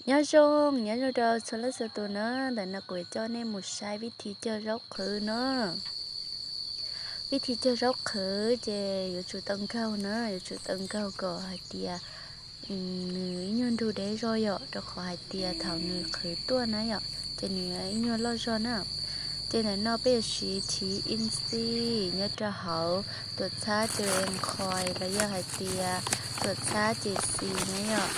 Nyob zoo, nyob zoo rau txhua leej txhua tus na. Ntawm no kuv yuav coj nej mus saib vib thi cog zaub qhwv no. Vib thi cog zaub qhwv ces yuav tsum tau nkaug na, yuav tsum tau nkaug kom hais tias nws ib nyuag nrug deb zog yom, rau qhov hais tias thaum nws qhwv tuaj na yom, ces nws ib nyuag loj zog na. Ces ntawm no peb yuav siv chiv in xi nyob rau hauv tuam txhab ces nqhoi los yog hais tias tuam txhab ces xis na yom.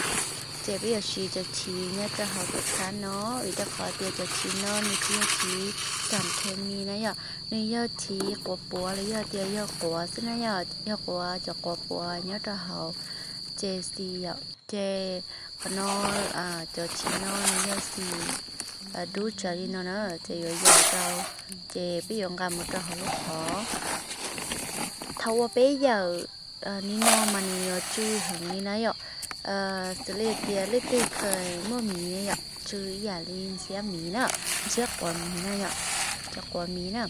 Ces peb yuav siv cov chiv nyob rau hauv tuam txhab no, vim rau qhov tias cov chiv no nws tsis yog chiv xam khes mis na yom, nws yog chiv quav puav los yog tias yog quav xwb na yom, yog quav, cov quav puav nyob rau hauv ces xis yom. Ces qhov no, cov chiv no nws yog xis dub tsawv li no na, ces yuav yog rau, ces peb yuav nqa mus rau hauv lub qhov. Thaum uas peb yawm li no mas nws yuav tsw heev li na yom. Xws li tias leej twg kheev muaj miv yom, tsw ib yam li ntxhiab miv na, ntxhiab quav miv na yom, cov quav miv na.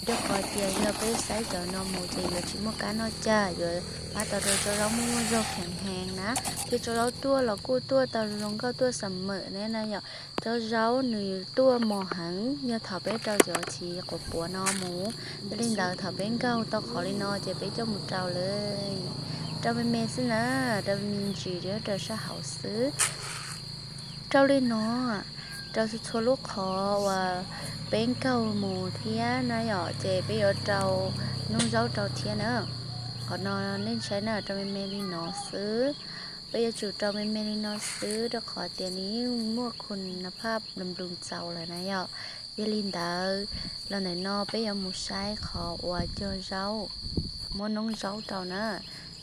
Rau qhov tias yog peb xaiv cov no mus ces yuav tsis muaj kab noj cag, yuav pab tau rau tsob zaub muaj muaj zog kheev heev na. Thiab tsob zaub tuaj los kuj tuaj tau zoo nkauj, tuaj xam mem ne na yom. Tsob zaub nws tuaj mos heev yog thaum peb rau cov chiv quav puav no mus. Yog li ntawd thaum peb nkaug tau qhov li no ces peb coj mus rau lawm, rau me me xwb na, rau me me ntsis rau sab hauv xwb. Rau li no, rau txhua txhua lub qhov uas peb nkaug mus thiab na yom, ces peb yuav rau noob zaub rau thiab na. Qhov no nej saib na, rau me me li no xwb. Peb yuav tsum rau me me li no xwb rau qhov tias nws yeej muaj khu na phaj nploos txaus lawm na yom. Yog li ntawd, los ntawm no peb yuav mus saib qhov uas cog zaub, muab noob zaub rau na.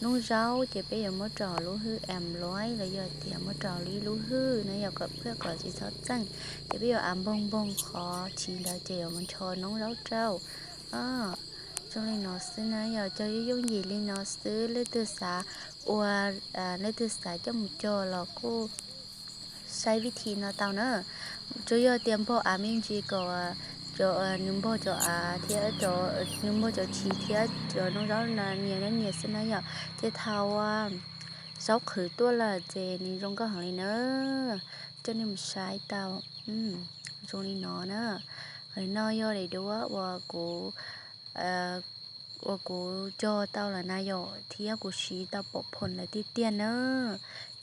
Noob zaub ces peb yuav muab rau lub hwj am luaib los yog tias muab rau ib lub hwj na yom, kom phaj kom tsis txhob txeej. Ces peb yuav av npoog npoog qhov chiv ntawd ces yuav mus ncho noob zaub rau. Zoo li no xwb na yom, cog yooj yooj yim li no xwb. Leej twg xav ua, leej twg xav coj mus cog los kuj saib vib thi no tau na. Tsuas yog tias npog av me ntsis kom, nws npog cov av thiab, nws npog cov chiv thiab cov noob zaub no nyias nyob nyias xwb na yom. Ces thaum zaub qhwv tuaj lawm ces nws zoo nkauj heev li na. Coj nej mus saib tau, zoo li no na. Qhov no yog daim duab uas kuv uas kuv cog tau lawm na yom, thiab kuv siv tau pom phoom lawm tiag tiag na.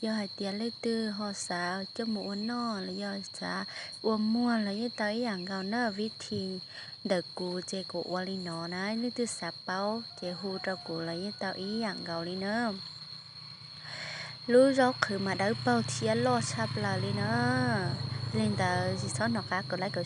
Yog hais tias leej twg ho xav coj mus ua noj los yog xav ua muag los yeej tau ib yam nkaus na. Vib thi ntawm kuv ces kuv ua li no na, leej twg xav paub ces hu rau kuv los yeej tau ib yam nkaus li na. Lub zaub qhwv mas dawb paug thiab loj tshaj plaws li na. Li ntawd tsis txhob hnov qab kom like